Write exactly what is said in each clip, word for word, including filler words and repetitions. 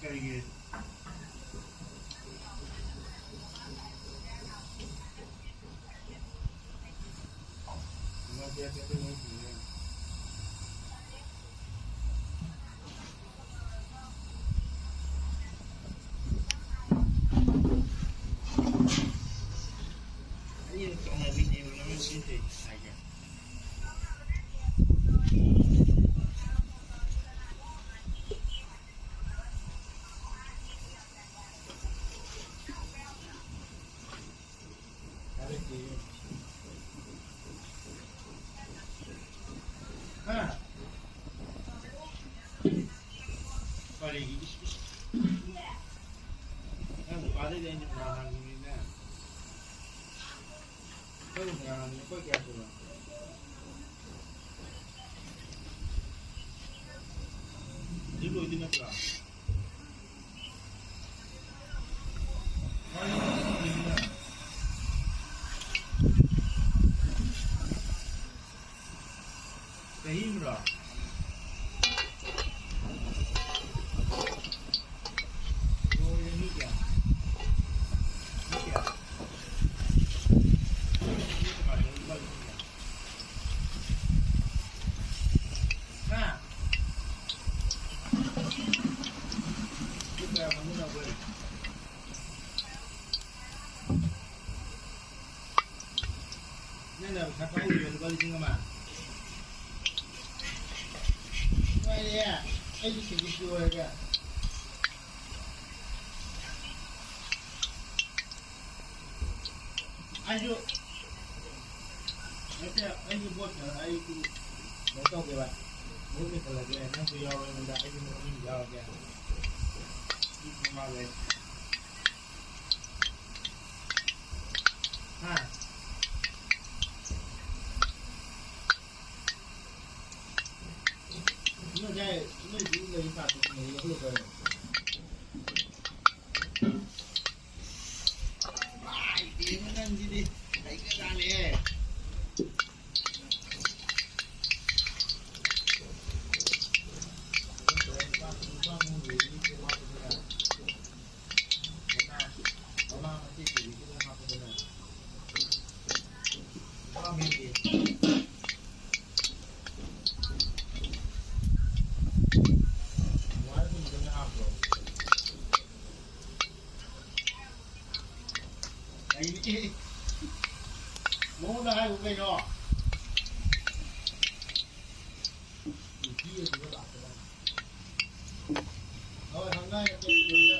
ꯀꯔꯤꯒꯤ? ꯍꯥ? ꯀꯔꯤꯒꯤ? ꯏꯁ, ꯏꯁ꯫ ꯅꯪ ꯅꯨꯄꯥꯗꯩꯗꯤ ꯑꯩꯅ ꯐꯅꯥ ꯍꯥꯟꯈꯤꯕꯅꯤꯅꯦ꯫ ꯅꯪ ꯐꯅꯥ ꯍꯥꯟꯈꯤꯕ ꯂꯨꯄꯥ ꯀꯌꯥ ꯁꯨꯔꯦ? ꯍꯧꯖꯤꯛ ꯂꯣꯏꯗꯣꯏ ꯅꯠꯇ꯭ꯔꯣ? ꯆꯍꯤ ꯑꯃꯔꯣ? ꯂꯣꯏꯔꯦ ꯃꯤ ꯀꯌꯥ? ꯃꯤ ꯀꯌꯥ? ꯃꯤ ꯀꯃꯥꯏꯅ ꯇꯧꯔꯤ? ꯂꯨꯄꯥ ꯂꯤꯁꯤꯡ ꯀꯌꯥ? ꯍꯥ? ꯃꯤ ꯀꯌꯥ ꯐꯪꯒꯗꯕ? ꯅꯪꯅ ꯄꯩꯁꯥ ꯄꯥꯏꯔꯤꯕ ꯂꯨꯄꯥ ꯂꯤꯁꯤꯡ ꯑꯃ? ꯅꯨꯡꯉꯥꯏꯔꯦ꯫ ꯑꯩꯁꯨ ꯁꯤꯡꯖꯨ ꯁꯨꯔꯒꯦ꯫ ꯑꯩꯁꯨ ꯅꯠꯇꯦ, ꯑꯩꯁꯨ ꯕꯣꯠ ꯈꯔ ꯑꯩꯁꯨ ꯀꯩꯅꯣ ꯇꯧꯒꯦꯕ꯫ ꯃꯍꯨꯠ ꯂꯣꯏꯁꯜꯂꯒꯦ꯫ ꯅꯪꯁꯨ ꯌꯥꯎꯔꯣ ꯑꯩꯉꯣꯟꯗ, ꯑꯩꯁꯨ ꯃꯍꯨꯠ ꯌꯥꯎꯔꯒꯦ꯫ ꯃꯤ ꯃꯉꯥ ꯂꯩ꯫ ꯍꯥ? ꯅꯣꯏ ꯑꯗꯥꯏ ꯃꯉꯣꯟꯗ ꯍꯥꯏꯌꯨ ꯀꯩꯅꯣ꯫ ꯅꯨꯄꯤ ꯑꯗꯨꯒ ꯂꯥꯛꯀꯗꯕꯅꯤ꯫ ꯍꯣꯏ, ꯍꯪꯉꯥꯏ ꯑꯇꯣꯞꯄꯗ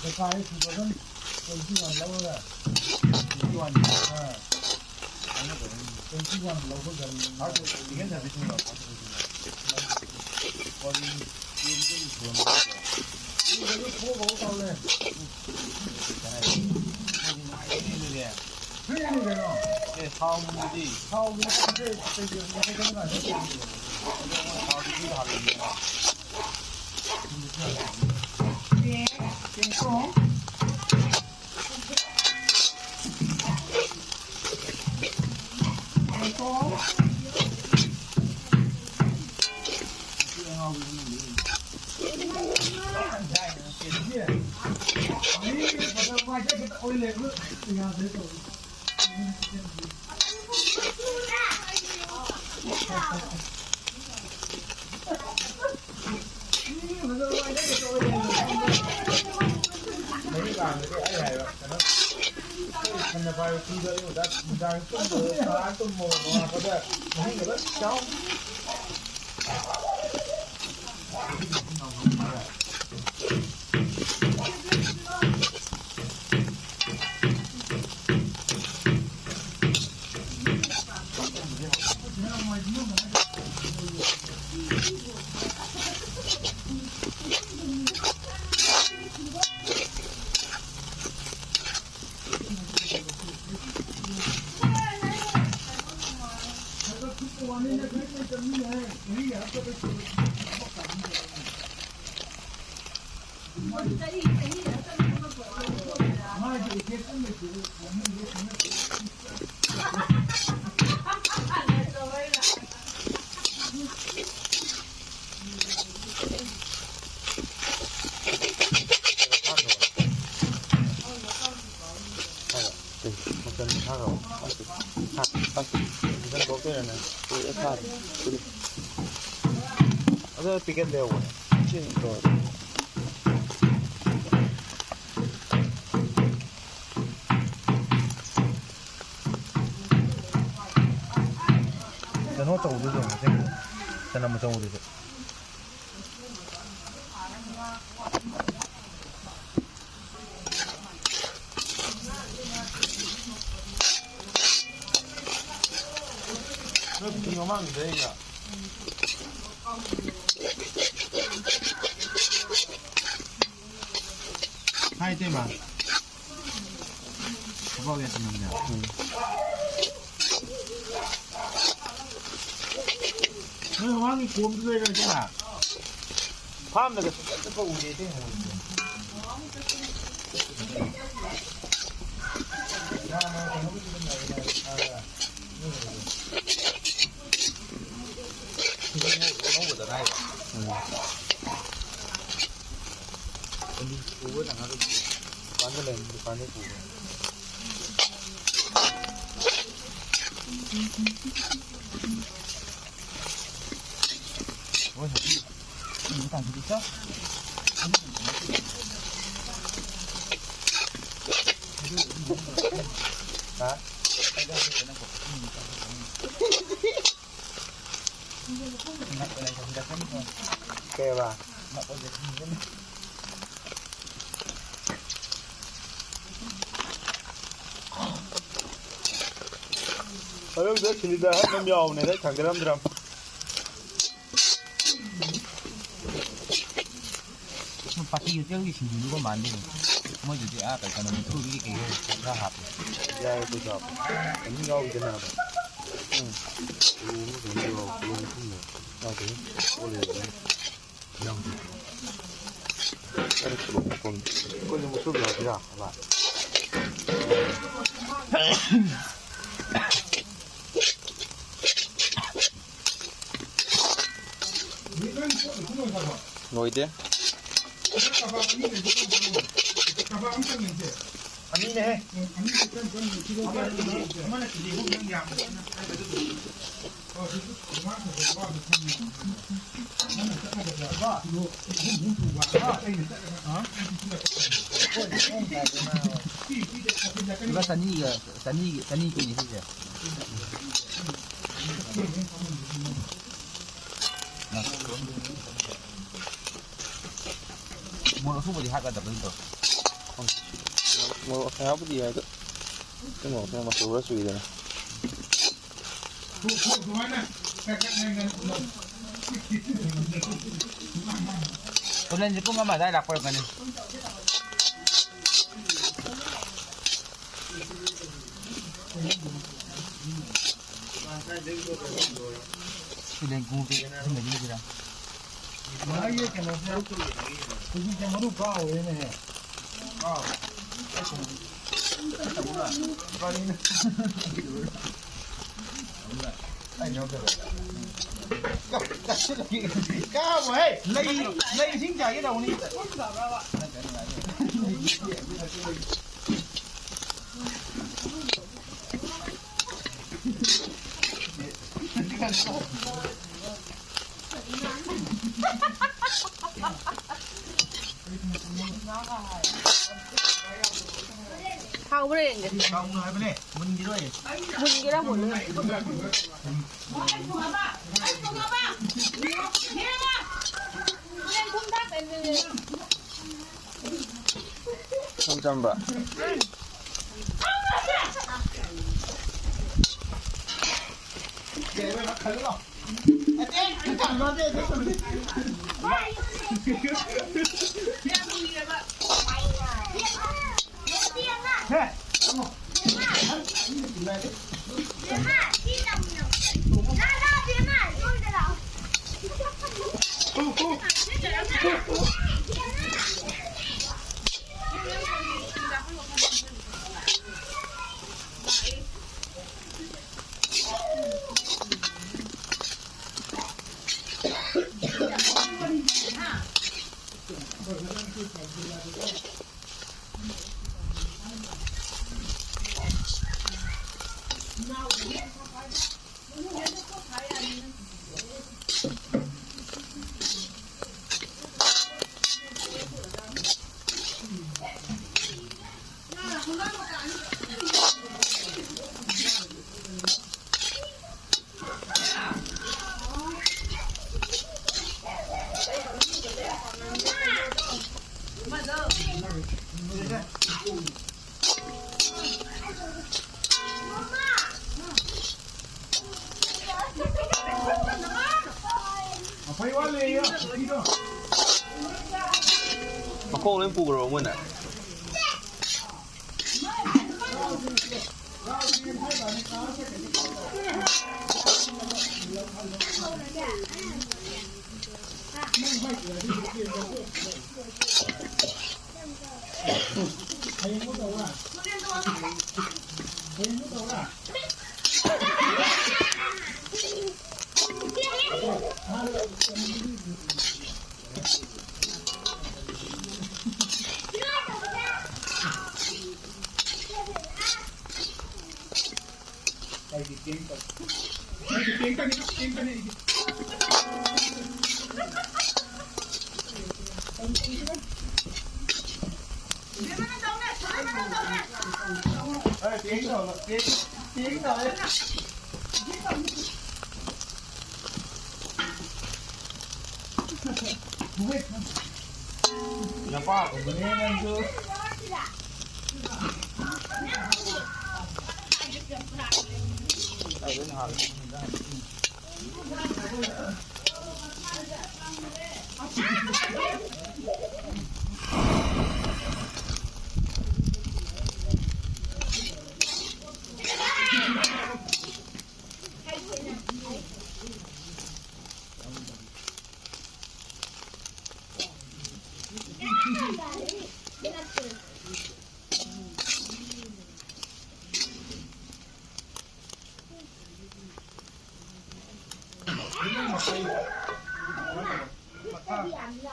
ꯉꯁꯥꯏ two thousand twenty one ꯂꯧꯔꯒ, twenty one, ꯑꯥ, twenty one ꯂꯧꯕ ꯒꯥꯔꯤ꯫ ꯐꯥꯔꯁ ꯁꯦꯀꯦꯟ ꯁꯥꯔꯚꯤꯁꯤꯡ ꯂꯧ, ꯐꯥꯔꯁ ꯁꯦꯀꯦꯟ ꯁꯥꯔꯚꯤꯁꯤꯡ ꯂꯧ꯫ ꯀꯣꯔꯤ ꯌꯨꯝꯗꯒꯤ ꯌꯣꯟꯕ ꯅꯠꯇ꯭ꯔꯣ? ꯌꯨꯝꯗꯒꯤ ꯊꯣꯛꯑꯒ ꯇꯧꯔꯦ꯫ ꯃꯣꯏꯗꯤ ꯅꯨꯡꯉꯥꯏꯖꯩꯅꯦ ꯑꯗꯨꯗꯤ꯫ ꯐ꯭ꯔꯤꯅꯤ ꯀꯩꯅꯣ꯫ ꯑꯦ, ꯊꯥꯎ ꯅꯨꯡꯗꯤ? ꯊꯥꯎꯒꯤ ꯃꯊꯛꯇ ꯀꯩꯀꯩ ꯃꯊꯛꯇ ꯀꯩꯅꯣ ꯉꯥꯛꯇ ꯇꯧꯕꯅꯦ꯫ ꯑꯗꯣ ꯃꯣꯏ ꯊꯥꯎꯗꯤ ꯐ꯭ꯔꯤꯗ ꯍꯥꯜꯂꯤꯅꯦ꯫ ꯆꯦꯡ, ꯆꯦꯡꯁꯣꯡ꯫ ꯆꯦꯡꯁꯣꯡ꯫ ꯃꯔꯤ ꯄꯥꯟꯕꯗꯤ ꯑꯩ ꯍꯥꯏꯕ, ꯀꯩꯅꯣ, ꯑꯩꯈꯣꯏ ꯁꯟꯅ ꯄꯥꯏꯕ ꯈꯨꯗꯣ ꯑꯌꯨꯛ ꯉꯟꯇꯥ ꯅꯨꯡꯗꯥꯡ ꯇꯨꯝꯕꯗꯣ, ꯉꯥꯏꯍꯥꯛ ꯇꯨꯝꯃꯣ, ꯅꯣꯡꯉꯥꯜꯂꯛꯄꯗ ꯃꯍꯤꯡꯗꯣ ꯂꯣꯏ ꯆꯥꯎ꯫ ꯃꯆꯟ ꯊꯥꯈ꯭ꯔꯕ? ꯍꯥ? ꯃꯆꯟ ꯊꯣꯛꯇꯣꯏꯔꯅꯦ? ꯑꯗꯣ ꯄꯤꯀꯦꯠ ꯂꯩꯍꯧꯕꯅꯦ꯫ ꯁꯤ ꯇꯧꯔꯒ꯫ ꯀꯩꯅꯣ ꯑꯆꯧꯕꯗꯨꯁꯨ ꯌꯦꯡꯉꯣ, ꯆꯅꯝ ꯑꯆꯧꯕꯗꯨꯁꯨ꯫ ꯅꯣꯏ ꯄꯨꯈ꯭ꯔꯤ ꯃꯃꯥꯡꯒꯤꯗ ꯑꯩꯅ ꯍꯥꯏ, ꯏꯇꯩꯃ꯫ ꯊꯕꯛ ꯌꯥꯁꯤꯟꯅꯕꯅꯦ꯫ ꯎꯝ꯫ ꯅꯣꯏ ꯃꯃꯥꯡꯒꯤ ꯀꯣꯝꯗꯨꯗꯩꯔ ꯏꯇꯩꯃ? ꯐꯥꯝꯗꯒ ꯆꯠꯄ ꯎꯗꯦ ꯏꯇꯩꯃ꯫ ꯀꯩꯕ? ꯃꯅꯨꯡꯗ ꯁꯤꯂꯤꯟꯗꯔ ꯍꯥꯞꯅꯕ ꯌꯥꯎꯕꯅꯦ, ꯅꯪ ꯊꯥꯡꯒꯠꯂꯝꯗ꯭ꯔꯝ꯫ ꯄꯥꯇꯤ ꯍꯣꯇꯦꯜꯒꯤ ꯁꯤꯡꯖꯨꯗꯨꯒ ꯃꯥꯟꯗꯦꯅꯦ꯫ ꯃꯣꯏꯗꯨꯗꯤ ꯑꯥ ꯀꯩ ꯀꯩꯅꯣ ꯃꯨꯛꯊ꯭ꯔꯨꯕꯤꯒꯤ ꯀꯩ ꯈꯔ ꯍꯥꯞꯄꯦ꯫ ꯌꯥꯏ, ꯑꯩꯈꯣꯏꯁꯨ ꯍꯥꯞꯄꯦ꯫ ꯑꯅꯤ ꯌꯥꯎꯋꯤꯗꯅ꯫ ꯎꯝ꯫ ꯀꯤꯂꯣ ꯑꯃ ꯀꯩꯅꯣ ꯌꯥꯎ-, ꯀꯤꯂꯣ ꯃꯈꯨꯝꯅꯦ꯫ ꯌꯥꯎꯗꯦ꯫ ꯑꯣ, ꯂꯩꯔꯝꯒꯅꯤ꯫ ꯌꯥꯎꯗꯦ꯫ ꯑꯩ ꯀꯤꯂꯣ ꯃꯈꯨꯝ꯫ ꯑꯩꯈꯣꯏꯁꯨ ꯃꯨꯛꯊ꯭ꯔꯨꯕꯤ ꯍꯥꯞꯁꯤꯔꯥ, ꯑꯃ? ꯂꯣꯏꯗꯦ꯫ ꯑꯅꯤꯅꯦꯍꯦ꯫ ꯑꯃꯅ ꯀꯦꯖꯤ ꯑꯍꯨꯝ ꯅꯪ ꯌꯥꯝꯕꯅꯤꯅ꯫ ꯂꯨꯄꯥ ꯆꯅꯤꯒ, ꯆꯅꯤꯒꯤ, ꯆꯅꯤ ꯀꯨꯟꯅꯤ ꯁꯤꯁꯦ꯫ ꯃꯣꯔꯣꯛ ꯑꯁꯨꯕꯗꯤ ꯍꯥꯞꯀꯗꯕ ꯅꯠꯇ꯭ꯔꯣ? ꯃꯣꯔꯣꯛ ꯑꯁꯥꯕꯨꯗꯤ ꯌꯥꯏ ꯑꯗꯣ, ꯀꯩꯅꯣ, ꯀꯩꯅꯣ ꯃꯆꯨ ꯈꯔ ꯆꯨꯏꯗꯅ꯫ ꯍꯣꯔꯦꯟꯁꯦ ꯄꯨꯡ ꯑꯃ ꯑꯗꯨꯋꯥꯏ ꯂꯥꯛꯄ ꯑꯣꯏꯔꯝꯒꯅꯤ꯫ ꯁꯤ ꯂꯦꯡꯒꯨꯗꯤ ꯊꯝꯃꯗꯤ ꯁꯤꯗ꯫ ꯃꯥꯒꯤ ꯀꯩꯅꯣꯁꯦ, ꯍꯧꯖꯤꯛꯁꯦ ꯃꯔꯨ ꯀꯥ ꯍꯧꯔꯦꯅꯦꯍꯦ꯫ ꯑꯥ꯫ ꯀꯥꯕ ꯍꯦ! ꯂꯩ, ꯂꯩ ꯏꯁꯤꯡ ꯆꯥꯏꯒꯦ ꯇꯧꯕꯅꯤ꯫ ꯍꯥꯎꯕ꯭ꯔꯥ ꯌꯦꯡꯒꯦ꯫ ꯍꯥꯎꯅ ꯍꯥꯏꯕꯅꯦ, ꯃꯨꯟꯈꯤꯔꯣꯏ꯫ ꯃꯨꯟꯒꯦꯔꯥ ꯃꯨꯜꯂꯣꯏꯔꯥ? ꯏꯆꯝ ꯆꯝꯕ꯫ ꯃꯈꯣꯡ ꯂꯣꯏ ꯄꯨꯈ꯭ꯔꯕ ꯃꯣꯏꯅ? ꯅꯄꯥꯒꯨꯝꯕꯅꯦ ꯅꯪꯁꯨ꯫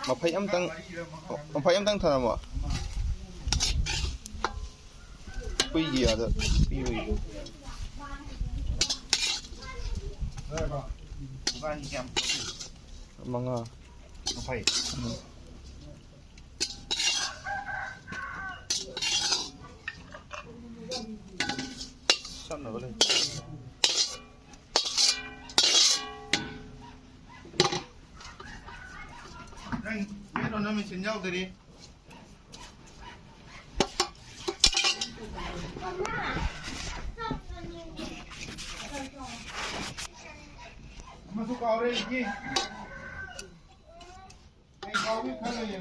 ꯃꯐꯩ ꯑꯝꯇꯪ, ꯃꯐꯩ ꯑꯝꯇꯪ ꯊꯅꯝꯃꯣ꯫ ꯍꯨꯏꯒꯤ ꯑꯥꯗ ꯄꯤꯕꯒꯤ꯫ ꯃꯉꯥ꯫ ꯃꯐꯩ꯫ ꯎꯝ꯫ ꯆꯠꯅꯕ ꯂꯩ꯫ ꯅꯪ ꯃꯦꯠꯂꯣ, ꯅꯪ ꯃꯦꯆꯤꯟ ꯌꯥꯎꯗꯔꯤ꯫ ꯑꯃꯁꯨ ꯀꯥꯎꯔꯦ ꯑꯩꯒꯤ꯫ ꯑꯩ ꯀꯥꯎꯏ ꯈꯜꯂꯦ꯫